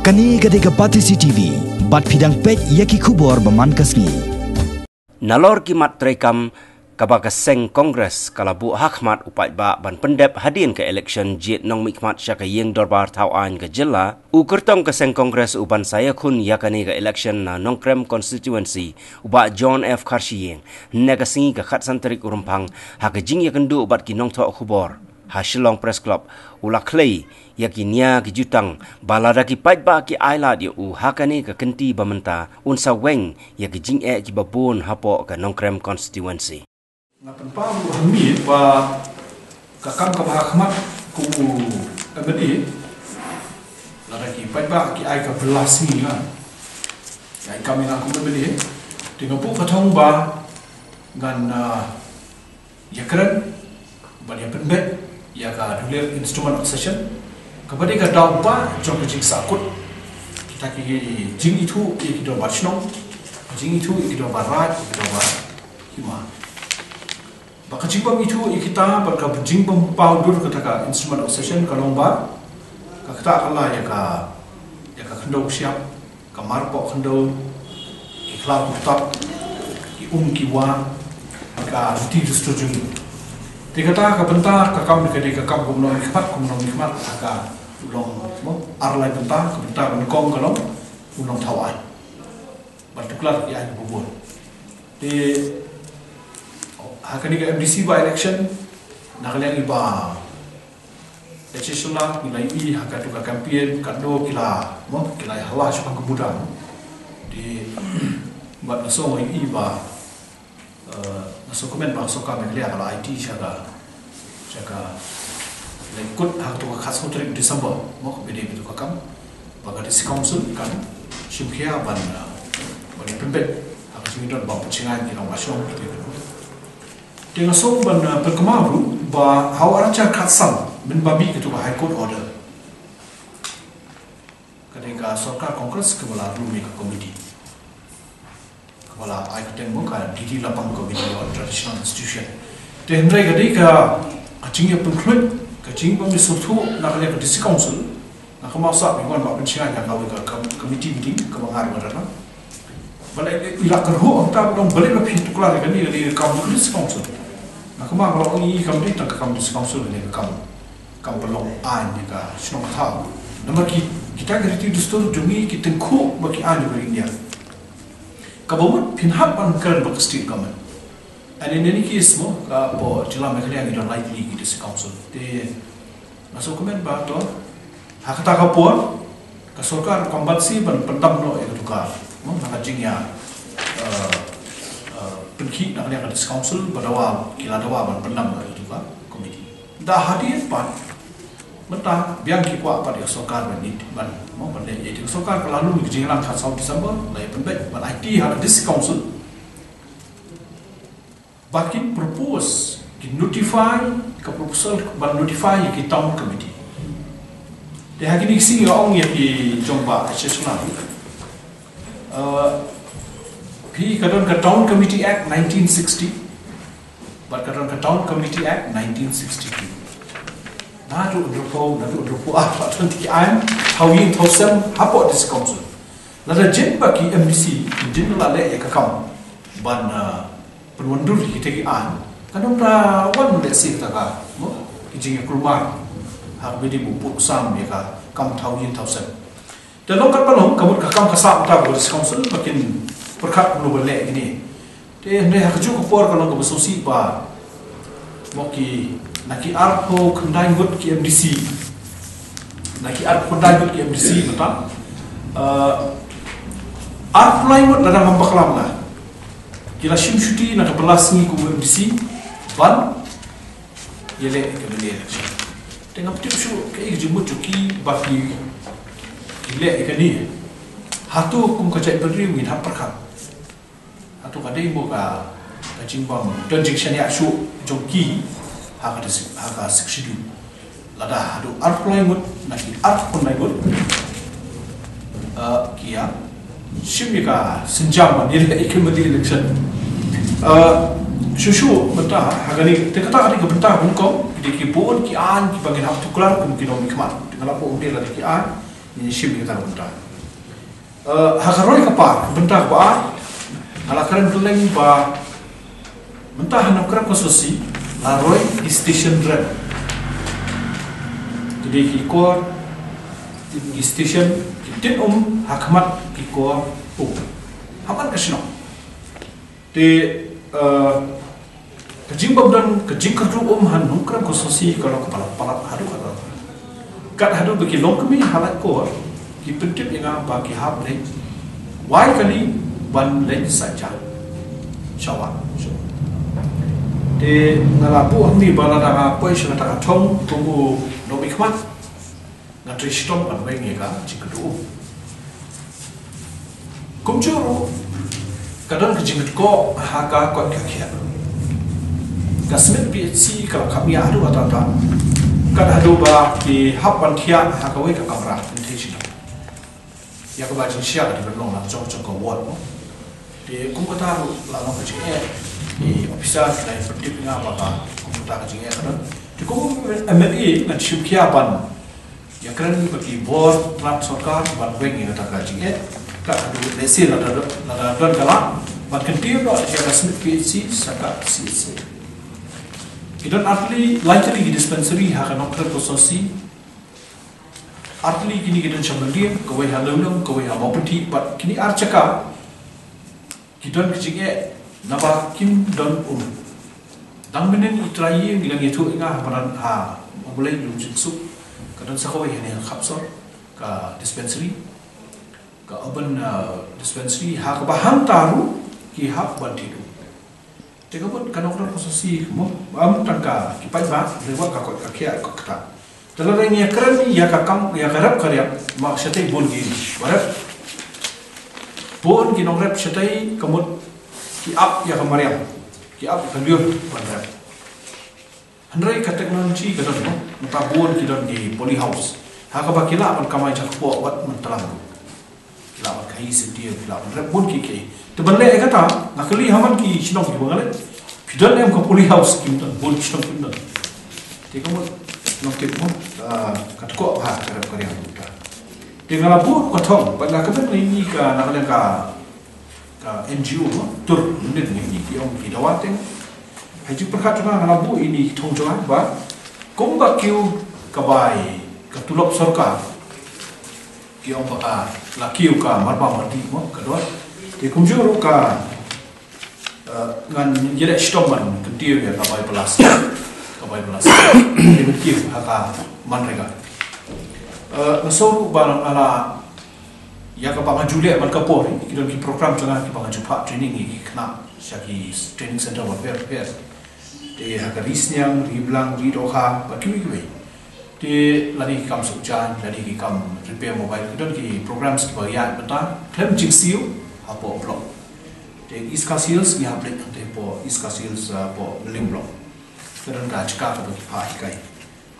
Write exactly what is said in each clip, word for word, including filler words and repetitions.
Kane ka dei ka Batesi T V, bad phi dang peit ïa ki khubor ba man ka sngi. Nalor ki mat treikam kaba ka seng Congress ka la buh ha khmat u paidbah ban pyndep hadien ka election jied nongmihkhmat sha ka ïing dorbar thaw aiñ ka jylla, u kyrtong ka seng Congress u ban sa ïakhun ïa kane ka election na Nongkrem constituency, u Bah John F Kharshiing, hynne ka sngi ka khatsan tarik u Rymphang, ha ka jingïakynduh bad ki nongthoh khubor ha Shillong Press Club, u la khlei ïa ki nia ki jutang ba lada ki paidbah ki ailad ïa u ha kane ka kynti ba mynta, un sa weng ïa ki jingeh kiba bun hapoh ka Nongkrem constituency. Nga pynpaw ruh hangne ba ka kam kaba ha khmat kum u M L A, lada ki paidbah ki ai ka bylla sngi, nga ai kam ïa nga kum u M L A, te nga buh ka thong ba ngan, ah, ïakren bad ïapynbeit ïa ka dulir Instrument of Cession, kaba dei ka daw ba jong ka jingsahkut kita ki jingithuh ïa ki dorbar shnong, jingithuh ïa ki dorbar raid, ïa ki dorbar hima. Ba ka jingbym ithuh ïa kita bad ka jingbym paw dur kata ka Instrument of Cession ka long ba ka kata ka la ïa ka, ïa ka khyndew shyiap, ka marpoh khyndew, ki khlaw kurtap, ki um ki wa, ka riti dustur jong ngi. Te kata ka bynta ka kam ka dei ka kam kum u nongmihkhmat, kum u nongmihkhmat ha ka, u long mo, ar lai bynta, ka bynta ba nyngkong ka long u nongthaw aiñ ban tuklar ïa ki aiñ ba bun. Te ha kane ka M D C by-election, na ka liang i Bah H S Shylla, ngi la ïohi ha katu ka campaign, katno ki la, mo, ki la ïa hala shaphang ka muda, mo. Te bad nga sngew ïohi ba, eh, nga sngewkmen ba ka sorkar Meghalaya ka la aiti sha ka, sha ka, la kut ha katu ka khatsaw tarik December, mo, kaba dei katu ka kam ba ka District Council kan shim khia ban, eh, ban ïapynbeit ha ka jingdon ba pynshngaiñ ki nongshong. Te nga sngew ban, eh, pynkynmaw ruh ba ha u ar hajar khatsan, mynba mih katu ka High Court order, ka dei ka sorkar Congress kaba la rule ïa ka committee, kaba la ai kyrteng mo ka D D Lapang Committee on Traditional Institution. Te hynrei ka dei ka, ka jingïapynkhluit, ka jingbym ïasngewthuh na ka liang ka District Council, nga kynmaw sah ba wan ba pynshngaiñ ha kawei ka, ka committee meeting kaba nga ruh nga don. Balei i la kyrhuh hangta ba dang balei ba phi tuklar ïa kane, kane ka kam District Council. Nga kynmaw ba la ong i kam dei tang ka kam District Council, kane ka kam, kam pynlong aiñ ïa ka shnong ka thaw. Namar ki, kita ki riti dustur jong ngi ki tyngkhuh ba ki aiñ jong ka India. Kaba mut phin hap ban kren bad ka state government. And in any case mo, ka hapoh jylla Meghalaya ngi don lai tylli ki District Council. Te nga sngewkmen ba to ha kata ka por ka sorkar kam banse ban pyndam noh ïa katu ka, mo, na ka jingïa, eh, eh, pynkhih na ka liang ka District Council ba dawa, ki la dawa ban pyndam noh ïa katu ka committee. Da hadien pat mynta biang ki kwah pat ïa ka sorkar ban ïa, ban, mo, ban leh ïa ka sorkar ka la lum ïa ka jingïalang khatsaw December, la ïa pynbeit ban aiti ha ka District Council ba kin propose, kin notify, ka proposal ban notify ïa ki town committee. Te ha kine ki sngi nga ong ïa ki jong Bah H S Shylla, eh, phi, ka don ka Town Committee Act nineteen sixty bad ka don ka Town Committee Act nineteen sixty-two. Naduh hynriewphew, naduh hynriewphew ar, la don ki aiñ thaw ïing thaw sem hapoh District Council. Lada jin ba ki M D C kin jin la leh ïa ka kam ban, eh, pynwandur ïa kita ki aiñ, kan ym da wan lehse kata ka, mo, ki jingïakulmar ha kaba ïadei bad u pud u sam ïa ka kam thaw ïing thaw sem. Te long katba long, ka mut ka kam ka sah mynta ka District Council ba kin pyrkhat kumno ban leh ïa kine. Te hynrei ha kajuh ka por ka long kaba sngewsih ba, mo, ki, na ki arphew khyndai ngut ki M D C, na ki arphew khyndai ngut ki M D C mynta, eh, arphew lai ngut, lada ngam bakla, ki la shim shuti na ka bylla sngi kum u M D C ban ïaleh ïa ka mini election. Te ngam tip shuh kaei ka jingmut jong ki ba ki, ki leh ïa kane. Hato kum ka jaitbynriew ngin hap pyrkhat? Hato ka dei mo ka, ka jingbym don jingshaniah shuh jong ki ha ka, ha ka Sixth Schedule? Lada haduh arphew lai ngut na ki arphew khyndai ngut, eh, ki ïa shim ïa ka sienjam ban ïaleh ïa ka mini election. Eh, shuh shuh mynta ha kane, te kata ka dei ka bynta ba nyngkong, ki dei ki bun ki aiñ kiba ngin hap tuklar kum ki nongmihkhmat. Te nga la buh ym dei lada ki aiñ, Ngin shim ïa kata ka bynta. Eh, ha ka roi ka par, bynta kaba ar, nga la kren kylleng ba mynta ha Nongkrem constituency la roi ki station rep. Ki dei ki kor, ki station, ki tin um ha khmat ki kor um ha man ka shnong. Te, eh, ka jingbym don, ka jingkyrduh um ha Nongkrem constituency ka long kaba palat palat haduh katta. Kat haduh ba ki longkmie ha Laitkor ki pyntip ïa nga ba ki hap leit wai kali ban leit saitjat sha wah. Te nga la buh hangne ba lada nga poi sha kata ka thong kum u nongmihkhmat, nga trei shitom ban weng ïa ka jingkyrduh um. Kumjuh ruh ka don ka jingkyrkhu ha ka koit ka khiah. Ka Smit P H C ka la kham ïa haduh katta katta, kat haduh ba ki hap ban thiah ha kawei ka kamra hynrei shitom. Ïa kaba jingshisha ka dei ban long la jong jong ka ward mo. Te kum kata ruh la long ka jingeh. Ki officer ki la pyntip ïa nga ba ka kum kata ka jingeh ka don. Te kum u M L A ngan shim khia ban ïakren bad ki bor tnat sorkar ban weng ïa kata ka jingeh. Kat haduh lehse lada, lada don ka lah ban kyntiew noh ïa ka Smit P H C sha ka C H C. Ki don artylli, laitylli ki dispensary ha ka Nongkrem constituency. Artylli kine ki don sha Mylliem, kawei ha Lawlong, kawei ha Mawpynthih, bad kine ar jaka ki don ka jingeh naba kim don um. Dang mynnin i trai ïing ngi dang ïathuh ïa nga ha Madan ha U Blei Lum Jingsuk, ka don sa kawei hangne ha Khapsor, ka dispensary, ka urban, uh, dispensary, ha kaba hangta ruh ki hap ban thied um. Te ka mut ka Nongkrem constituency mo, ym tang ka ki paidbah, hynrei wat ka koit ka khiah ka kata. Te lada ngi ïakren ïa ka kam, ïa ka rep ka riap, ma shatei bun ki ba rep. Bun ki nongrep shatei ka mut ki ap ïa ka mariang, ki ap ïa ka lyiur ban rep. Hynrei ka technology ka don mo, mynta bun ki don ki polyhouse. Ha kaba ki lah ban kamai jingkyrkhu wat man tlang. Ki lah ban khaii syntiew, ki lah ban rep bun ki kiei. Te ban leh ïa kata, nga kylli ha man ki shnong kiba nga leit, phi don em ka polyhouse? Kim don, bun ki shnong kim don. Te ka mut nongtip mo, ah, ka tkok bha ka rep ka riang mynta. Te nga la buh ka thong, bad nga kmen ïa ine ka na ka liang ka ka N G O mo, tur mynnin ngi, ngi ki ong ki dawa teng. Ha jingpyrkhat jong nga, nga la buh ine i thong jong nga ba kumba kiew ka bai ka tulop sorkar, ki ong ba ka la kiew ka marbam mardi mo, ka dor. Te kumjuh ruh ka, eh, ngan ïaleh shitom ban kyntiew ïa ka bai plastik, ka bai plastik. Te ban kiew ha ka MGNREGA. Eh, nga sngew ruh ba nga la ïa kaba nga ju leh man ka por, ki don ki program jong nga kiba nga ju phah training ïa ki khynnah sha ki training center bapher bapher. Te ha ka Ri Sniang, Ri Blang, Ri Dohkha, bad kiwei kiwei. Te lane ki kam suk jaiñ, lane ki kam repair mobile, ki don ki programs kiba ïaid mynta khlem jingsiew hapoh block. Te East Khasi Hills ngi hap leit hangtei hapoh East Khasi Hills, ah, hapoh Mylliem block. Ka don ka jaka kaba ki phah hikai.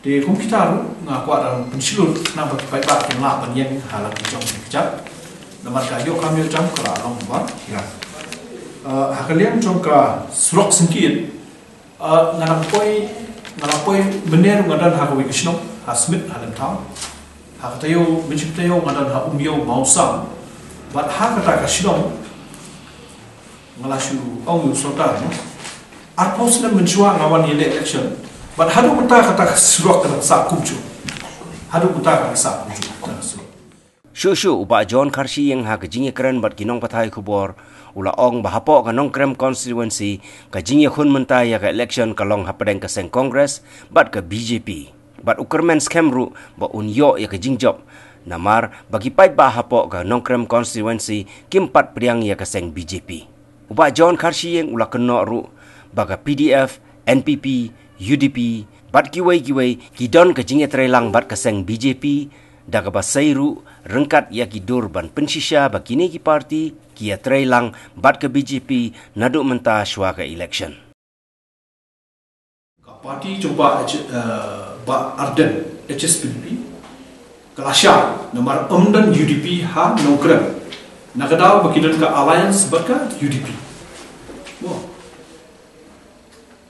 Te kum kita ruh nga kwah ban pynshlur khnang ba ki paidbah kin lah ban ïeng ha la ki jong ki kjat. Namar ka ïoh kam ïoh jam ka la long ba ïa, eh, ha ka liang jong ka surok syngkien, eh, nga nang poi, nga nang poi mynne ruh nga don ha kawei ka shnong ha Smit ha Lymtown. Ha ka taïew, mynshwa taïew nga don ha Umiew Mawsam. Bad ha kata ka shnong nga la shu ong ïa u sorkar, no? Arphew snem mynshuwa nga wan ïaleh election. Bad haduh mynta kata ka surok ka dang sah kumjuh. Haduh mynta ka dang sah kumjuh kata ka surok. Shuh shuh u Bah John Kharshiing ha ka jingïakren bad ki nongpathai khubor u la ong ba hapoh ka Nongkrem constituency ka jingïakhun mynta ïa ka election ka long hapdeng ka seng Congress bad ka B J P. Bad u kyrmen skhem ruh ba un ïoh ïa ka jingjop namar ba ki paidbah hapoh ka Nongkrem constituency kim pat pdiang ïa ka seng B J P. U Bah John Kharshiing u la kynnoh ruh ba ka P D F, N P P, U D P bad kiwei kiwei ki don ka jingïatreilang bad ka seng B J P, da kaba sei ruh ryngkat ïa ki dur ban pynshisha ba kine ki party ki ïatreilang bad ka B J P naduh mynta shuwa ka election. Ka party jong Bah H-, eh, Bah Ardent, H S P D P, ka la shah namar ym don U D P ha Nongkrem. Na ka daw ba ki don ka alliance bad ka U D P. Mo.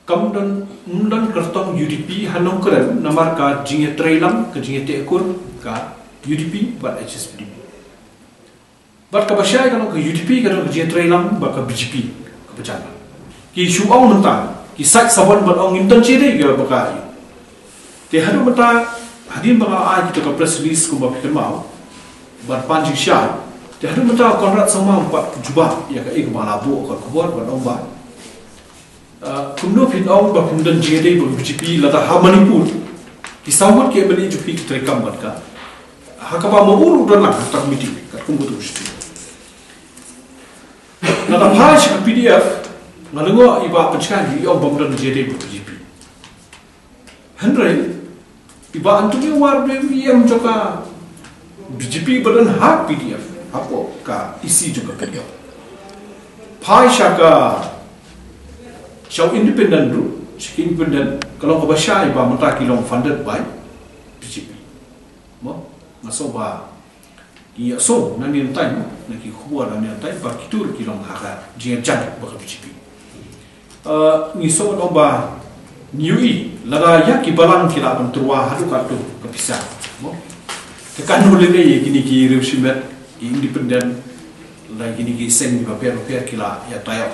Kam don, ym don kyrtong U D P ha Nongkrem namar ka jingïatreilang, ka jingïatehkur ka U D P bad H S P D P. Bad kaba shai ka long ka U D P ka don ka jingïatreilang bad ka B J P kaba jan. Ki shu ong mynta, ki sait saban bad ong ngim don jingïadei ïa kaba ka ïa. Te haduh mynta, hadien ba nga ai kita ka press release kumba phi kynmaw, bad pan jingshai, te haduh mynta Conrad Sangma um pat jubab ïa kaei kaba la buh ka khubor bad ong ba, ah, kumno phin ong ba phin don jingïadei bad ka B J P lada ha Manipur ki saw ngut ki M L A jong phi ki treikam bad ka. Ha kaba ma u ruh u don lang ha ka committee katkum ka tu B J P. Lada phai sha ka P D F, nga lyngngoh i Bah Pynshngaiñ i ong bym don jingïadei bad ka B J P. Hynrei i Bah Anthony Wardem i em jong ka B J P ba don ha P D F, hapoh ka E C jong ka P D F. Phai sha ka, sha u independent ruh, sha ki independent, ka long kaba shai ba mynta ki long funded by B J P. Mo, nga sngew ba ki ïa sngew nangne nangne, mo, na ki khubor nangne nangne ba ki tur ki long ha ka jingïajan bad ka B J P. Eh, ngi sngew noh ba ngi ïohi lada ïa ki balang ki lah ban tyrwa haduh katto ka pisa, mo. Te katno lei lei ïa kine ki riew shimet, ki independent, lada kine ki seng kiba pher bapher ki lah ïa taïew.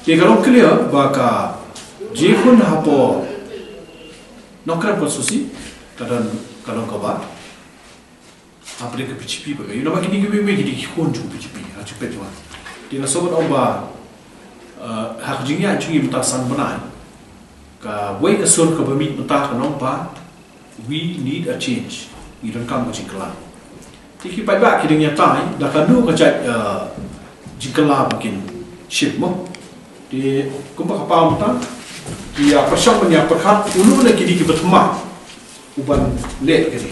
Te ka long clear ba ka jingkhun hapoh Nongkrem constituency ka don, ka long kaba hapdeng ka B J P bad ka U D P, namar kine kiwei kiwei kine ki khun jong ka B J P ha jingpeit jong nga. Te nga sngew noh ba, eh, ha ka jingïaid jong ngi mynta san bnai, kawei ka sur kaba mih mynta ka long ba we need a change. Ngi donkam ka jingkylla. Te ki paidbah ki dang ïatai da kano ka jait, eh, jingkylla ba kin shim, mo. Te kumba ka paw mynta, ki ïa pyrshang ban ïa pyrkhat uno na kine kiba thymmai uban leh kane.